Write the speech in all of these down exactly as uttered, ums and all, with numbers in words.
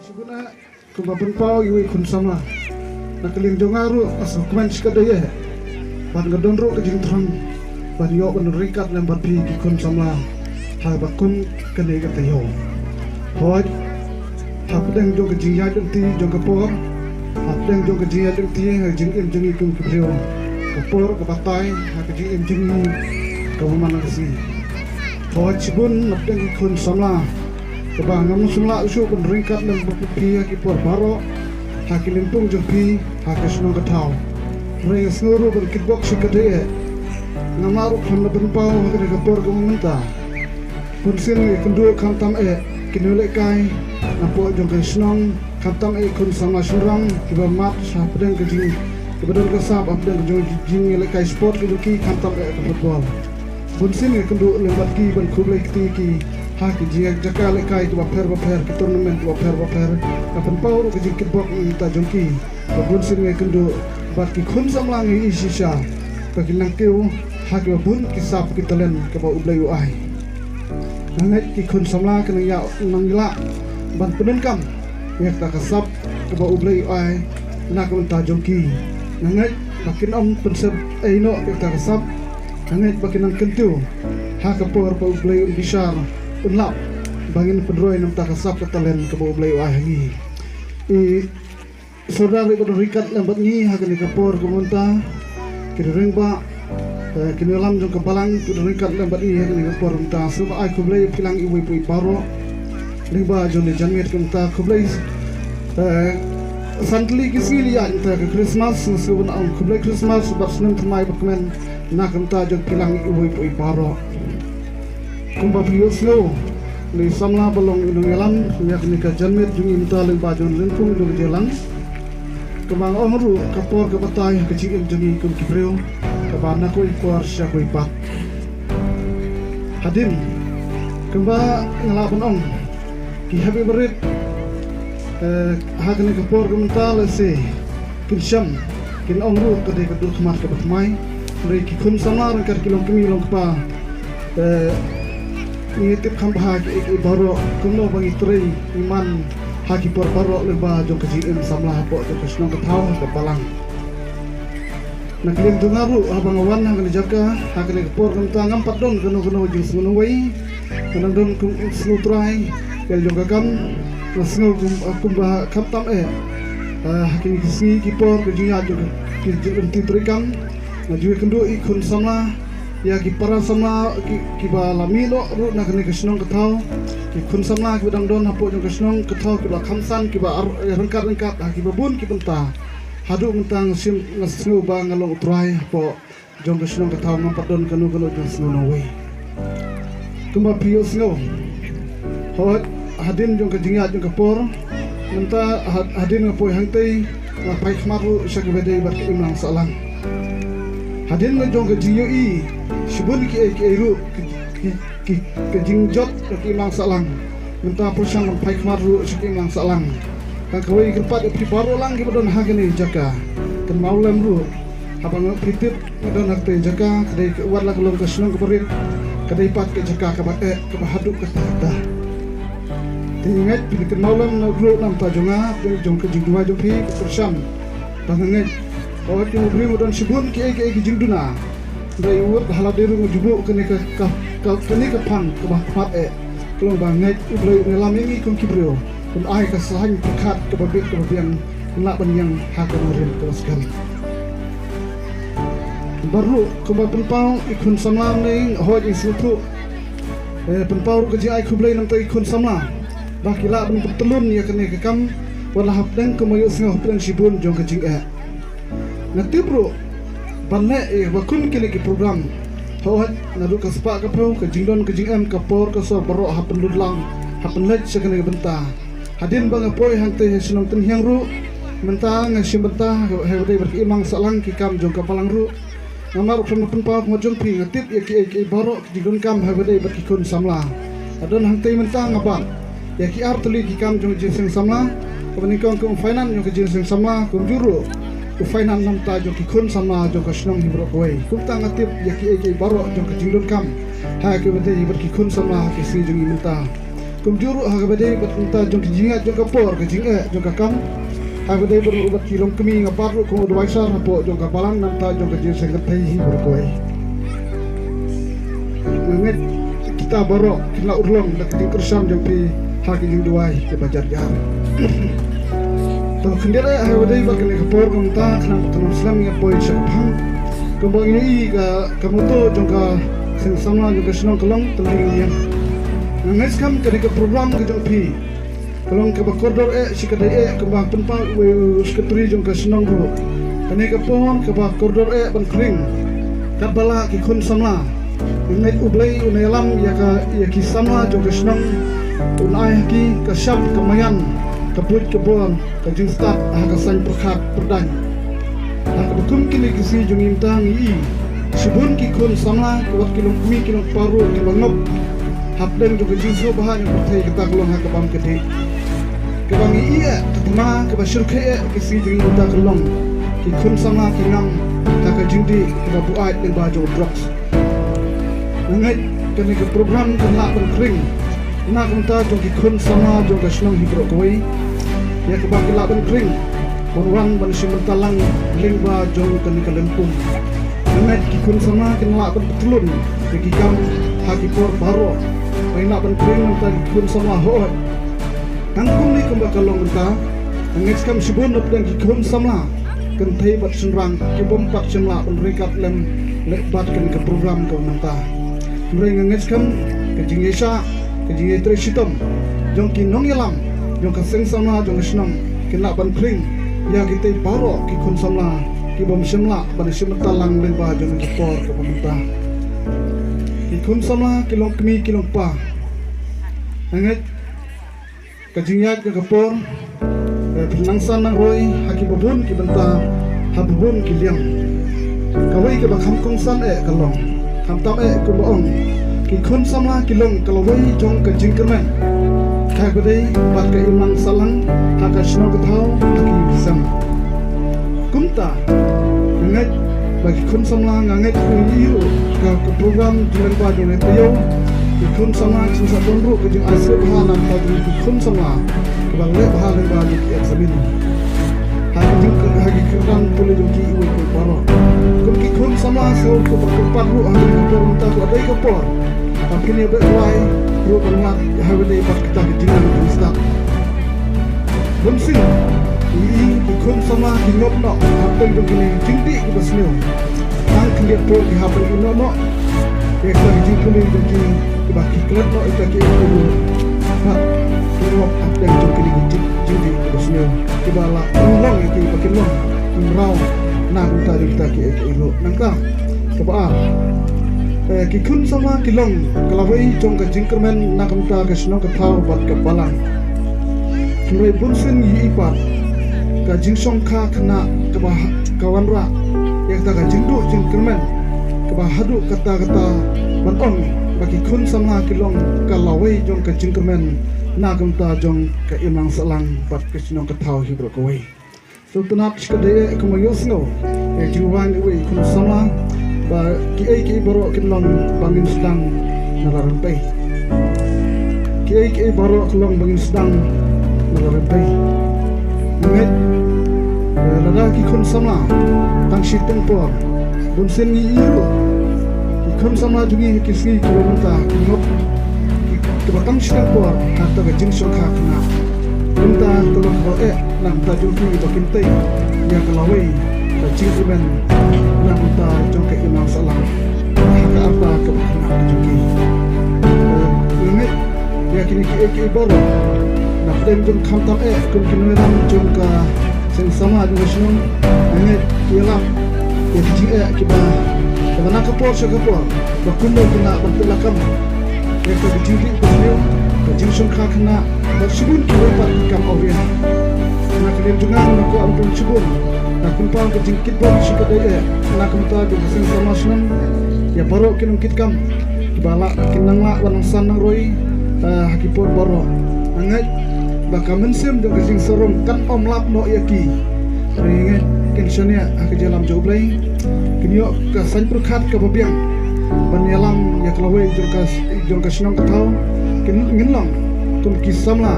Kumba pynpaw ïa i khun samla, na ka liang jong nga ruh nga sngewkmen shikatdei eh ba nga don ruh ka jingthrang ban ïoh ban ryngkat lem bad phi ki khun samla ha kaba kum kane ka taïew. Hooid, hapdeng jong ka jingïaid lynti jong ka por, hapdeng jong ka jingïaid lynti ha ka jingim jong ngi kum ki briew, ka por ka batai ha ka jingim jong ngi kaba man la ka sngi. Hooid, shibun napdeng ki khun samla kaba ngam sngewlah shuh ban ryngkat lem bad phi ha ki por baroh, ha ki lympung jong phi ha ka shnong ka thaw. Hynrei nga sngew ruh ban kitbok shikatdei eh, ngam lah ruh khlem da pynpaw ha kane ka por kaba mynta. Bunsien nga ïakynduh khamtam eh ki nonglehkai napoh jong ka shnong, khamtam eh khun samla shynrang kiba mad hapdeng ka jing, kiba don ka sap hapdeng ka jong ka jingïalehkai sport ka jong ki, khamtam eh ka football. Bunsien nga ïakynduh lem bad ki ban khublei kti ïa ki ha ki jing, jaka lehkai kiba pher bapher, ki tournament kiba pher bapher. Nga pynpaw ruh ka jingkitbok na ka bynta jong ki. Bad bunsien nga ïakynduh bad ki khun samla, nga ïohi shisha ba ki nang kiew ha kiba bun ki sap ki talent kaba U Blei u ai. Nga ngeit ki khun samla ki nang ïa, nang ïalah ban pyndonkam ïa kata ka sap kaba U Blei u ai na ka bynta jong ki. Nga ngeit ba kin ym pynsep ei noh ïa kata ka sap. Nga ngeit ba kin nang kyntiew ha ka por ba U Blei un bishar, un lap ba ngin pynroi na ka bynta ka sap ka talent kaba U Blei u ai ha ngi. I Sordar ruh ba don ryngkat lem bad ngi ha kane ka por kaba mynta. Ki rangbah, eh, ki nongïalam jong ka balang ki don ryngkat lem bad ngi ha kane ka por mynta. Sngewbha ai khublei ïa phi lang iwei pa iwei baroh. Lyngba jong ne janmiet kaba mynta, khublei, eh, san tylli ki sngi la ïaid mynta ka Christmas, nga sngewbha ban ong khublei Christmas bad snem thymmai ba kmen na ka bynta jong phi lang iwei pa iwei baroh. Kumba phi ïohsngew, une i samla ba long i nongïalam ïa kane ka janmiet jong ngi mynta lyngba jong lympung jong ka jingïalang. Kumba nga ong ruh, ka por ka batai ha ka jingim jong ngi kum ki briew kaba na kawei ka por sha kawei pat. Hadien, kumba nga lah ban ong, ki hep ki barit, eh, ha kane ka por ka mynta lehse kin shem, kin ong ruh ka dei ka dur khmat kaba thymmai. Hynrei ki khun samla ryngkat ki long kmie long kpa, eh, ngi tip kham bha kiei kiei baroh, kumno ba ngi trei ngi man ha ki por baroh lyngba jong ka jingim samla hapoh jong ka shnong ka thaw ka balang. Na ka liang jong nga ruh, haba nga wan ha kane ka jaka ha kane ka por ka mynta, ngam pat don kano kano ka jingsngew nongwei. Nga nang don kum u sngewthuh ïa la ka jong ka kam. Nga sngew kum, kumba khamtam eh, ah, ha kine ki sngi ki por ka jingïaid jong ka, ki jingïaid lynti treikam. Nga ju ïakynduh ïa ki khun samla, ïa ki para samla ki, kiba la mih noh ruh na kane ka shnong ka thaw. Ki khun samla kiba dang don hapoh jong ka shnong ka thaw kiba la kham san, kiba ar-, ryngkat ryngkat ha kiba bun ki bynta. Haduh mynta nga sngew, nga sngew ba nga long u trai hapoh jong ka shnong ka thaw, ngam pat don kano kano jingsngew nongwei. Kumba phi ïohsngew, hooid, hadien jong ka jingïaid jong ka por, mynta had-, hadien nga poi hangtei, nga phai khmat ruh sha kaba dei bad ka imlang sahlang. Hadien jong ka jingïohi, shibun kiei kiei ruh, ki, ki, ki, ka jingjot ka imlang sahlang. Mynta pyrshang ban phai khmat ruh sha ka imlang sahlang. Tang kawei kyrpad ïa phi baroh lang kiba don ha kane ka jaka, kynmaw lem ruh, haba nga, phi tip nga don ha kata ka jaka, ka dei ka, wat la ka long ka shnong kaba rit, ka dei pat ka jaka kaba eh, kaba haduh katta katta. Te nga ngeit phi kynmaw lem ruh na ka bynta jong nga, jong ka jingduwai jong phi, ka pyrshang. Ba nga ngeit, oh, ki briew don shibun kiei kiei ki jingduna. Hynrei wat ha lade ruh nga ju buh kane ka, ka, ka, kane ka phang kaba khmat eh. Ka long ba nga ngeit U Blei un ïalam ïa ngi kum ki briew, un ai ka saiñ pyrkhat kaba bit kaba biang, un lah ban ïeng ha ka nongrim kaba skhem. Bad ruh, kumba pynpaw ïa ki khun samla mynne, hooid, ngi sngewthuh, eh, pynpaw ruh ka jingai khublei na ka bynta ki khun samla ba ki lah ban pyntyllun ïa kane ka kam, wat la hapdeng, kumba ïohsngew, hapdeng shibun jong ka jingeh. Nga tip ruh ban leh ïa ba kum kine ki program, hooid, naduh ka spah ka phew, ka jingdon ka jingem, ka por ka sor baroh ha pynlut lang, ha pynleit sha kane ka bynta. Hadien ba nga poi hangtei ha shnong Tynhiang ruh, mynta nga shim bynta ha kaba dei bad ka imlang sahlang, ki kam jong ka balang ruh. Nga mar ruh khlem da pynpaw khmat jong phi, nga tip ïa kiei kiei baroh ki jingdonkam ha kaba dei bad ki khun samla. Nga don hangtei mynta nga bat ïa ki ar tylli ki kam jong ka jingïaseng samla. Kaba nyngkong kum u finance jong ka jingïaseng samla, kumjuh ruh u finance na ka bynta jong ki khun samla jong ka shnong hi baroh kawei. Kumta nga tip ïa kiei kiei baroh jong ka jingdonkam ha kaba dei bad ki khun samla ha ki sngi jong ngi mynta. Kumjuh ruh ha kaba dei bad kumta jong ka jingïaid jong ka por, ka jingeh jong ka kam, ha kaba dei bad ruh bad ki longkmie nga pat ruh kum u advisor hapoh jong ka balang namar jong ka jingïaseng kynthei hi baroh kawei. Nga ngeit kita baroh kin la urlong da ka jingkyrshan jong phi ha ka jingduwai kaba jar jar. To khyndiat eh ha kaba dei bad kane ka por kumta khnang ba kan ym slem ïa poi sha ka phang. Kumba ngi i ka ka motto jong ka seng samla jong ka shnong ka long tylli ïa. Nga ngeit skhem kane ka program ka jong phi ka long kaba kordor eh shi ka dei eh kumba pynpaw uwei u sekretari jong ka shnong ruh. Kane ka por kaba kordor eh ban khring katba la ki khun samla. Nga ngeit U Blei un ïalam ïa ka ïa ki samla jong ka shnong, un ai ha ki ka shap ka maïan, ka buit ka bor, ka jingstad ha ka saiñ pyrkhat pyrdaiñ. Ha kaba kum kine ki sngi jong ngi mynta ngi i shibun ki khun samla ki wat ki longkmie ki longkpa ruh kiba ngop hapdeng jong ka jingsngewbha jong ka pyrthei kata ka long ha ka bam ka dih. Kaba ngi i eh ka thma kaba shyrkhei eh ki sngi jong ngi mynta ka long ki khun samla ki ngam ha ka jingdih kaba buaid lyngba jong drugs. Nga ngeit kane ka program kan lah ban khring na ka bynta jong ki khun samla jong ka shnong hi baroh kawei. Ïa kaba ki lah ban khring ban wan ban shim bynta lang lyngba jong kane ka lympung. Nga ngeit ki khun samla kin lah ban pynthlun ïa ki kam ha ki por baroh. Ba kin lah ban khring na ka bynta ki khun samla hooid. Tang kumne kumba ka long mynta, nga ngeit skhem shibun na pdeng ki khun samla kynthei bad shynrang ki bym pat shym lah ban ryngkat lem leh bad kane ka program ka mynta. Hynrei nga ngeit skhem ka jingïaishah, ka jingïatrei shitom jong ki nongïalam jong ka seng samla jong ka shnong kin lah ban khring ïa kitei baroh ki khun samla ki bym shym lah ban shim bynta lang lyngba jong ki por kaba mynta. Ki khun samla ki longkmie ki longkpa, nga ngeit ka jingïaid ka por, eh, pynlong san nang roi ha kiba bun ki bynta, ha ba bun ki liang. Kawei kaba kham kongsan eh ka long, khamtam eh kumba ong, ki khun samla ki long ka lawei jong ka jingkyrmen. Ka ba dei bad ka imlang sahlang ha ka shnong ka thaw ha ki sem. Kumta nga ngeit ba ki khun samla, nga ngeit ba ngi i ruh ka, ka program jinglyngba jong ngi taïew. Ki khun samla kin sa don ruh ka jingai sngewbha na ka bynta jong ki khun samla kiba leh bha lyngba jong ki eksamin ha ki jing, ha ki kyrdan pule jong ki iwei pa iwei baroh. Kum ki khun samla sngewbha kiba kyrpad ruh ha ka por mynta ka dei ka por ba kin ïa beh kwai ruh ban wad ha kaba dei bad kita ki jingnang jingstad. Bunsien ngi i ki khun samla ki ngop noh hapdeng jong kine ki jingdih kiba sniew. Tang khyndiat por ki hap ban im noh noh ïa kita ki jingpule jong ki kiba ki klet noh ïa kita kiei kiei ruh. Bad ki ngop hapdeng jong kine ki jing, jingdih kiba sniew kiba la pynlong ïa ki ba kin long ki mraw na ka bynta jong kita kiei kiei ruh. Nangta kaba ar, eh, ki khun samla ki long ka lawei jong ka jingkyrmen na ka bynta ka shnong ka thaw bad ka balang. Hynrei bunsien ngi i pat ka jingshongkha khynnah kaba ha, ka wanrah ïa kata ka jingduh jingkyrmen kaba haduh katta katta ban ong ba ki khun samla ki long ka lawei jong ka jingkyrmen na ka bynta jong ka imlang sahlang bad ka shnong ka thaw hi baroh kawei. Sngewtynnat shi ka dei eh kumba ïohsngew ïa ka jingwan iwei i khun samla ba kiei kiei baroh kin long ba ngin sdang na la rympei. Kiei kiei baroh kin long ba ngin sdang na la rympei. Nga ngeit, eh, lada ki khun samla tang shiteng por, bunsien ngi i ruh ki khun samla jong ngi ha ki sngi kiba mynta ki ngop ki, kiba tang shiteng por ha kata ka jingshongkha khynnah. Kumta ka long kaba eh na ka bynta jong ki ba kin tei ïa ka lawei ka jingkyrmen na ka bynta jong ka imlang sahlang ha ka rta kaba khynnah ka jong ki. Eh, nga ngeit ïa kine kiei kiei baroh na pdeng jong, khamtam eh kum ki nongïalam jong ka seng samla jong ka shnong, nga ngeit ki ïalap ïa ki jingeh kiba, kiba na ka por sha ka por ba kumno kin lah ban pynlakam ïa ka jingdih ka sniew, ka jingshongkha khynnah bad shibun kiwei pat ki kam awria. Na ka liang jong nga nga kwah ban pynshibun na kumba ka jingkitbok shi ka dei eh na ka bynta jong ka seng samla shnong ïa baroh ki nongkitkam kiba lah, kin nang lah ban nang san nang roi, eh, ha ki por baroh. Nga ngeit ba ka mynsiem jong ka jingsarong kan ym lap noh ïa ki. Nga ngeit kin shaniah ha ka jingïalam jong U Blei, kin ïoh ka saiñ pyrkhat kaba biang ban ïalam ïa ka lawei jong ka, jong ka shnong ka thaw. Kin, ngin long Kum ki samla,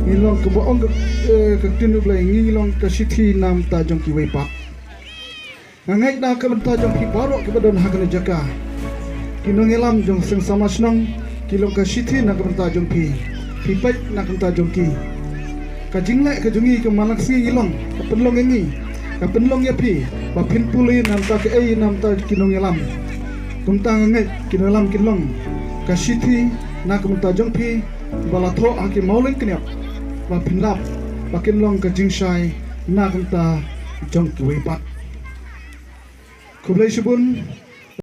ngi long kumba ong ka, eh, ka ktien U Blei, ngi long ka shithi na ka bynta jong kiwei pat. Nga ngeit na ka bynta jong phi baroh kiba don ha kane ka jaka. Ki nongïalam jong seng samla shnong ki long ka shithi na ka bynta jong phi. Phi peit na ka bynta jong ki. Ka jingleh ka jong ngi ka man la ka sngi ngi long, ka pynlong ïa ngi, ka pynlong ïa phi, ba phin pule na ka bynta kaei, na ka bynta ki nongïalam. Kumta nga ngeit ki nongïalam kin long ka shithi na ka bynta jong phi, ba la thoh ha ki mawlynnai kynnoh, ba phin lap ba kin long ka jingshai na ka bynta jong kiwei pat. Khublei shibun.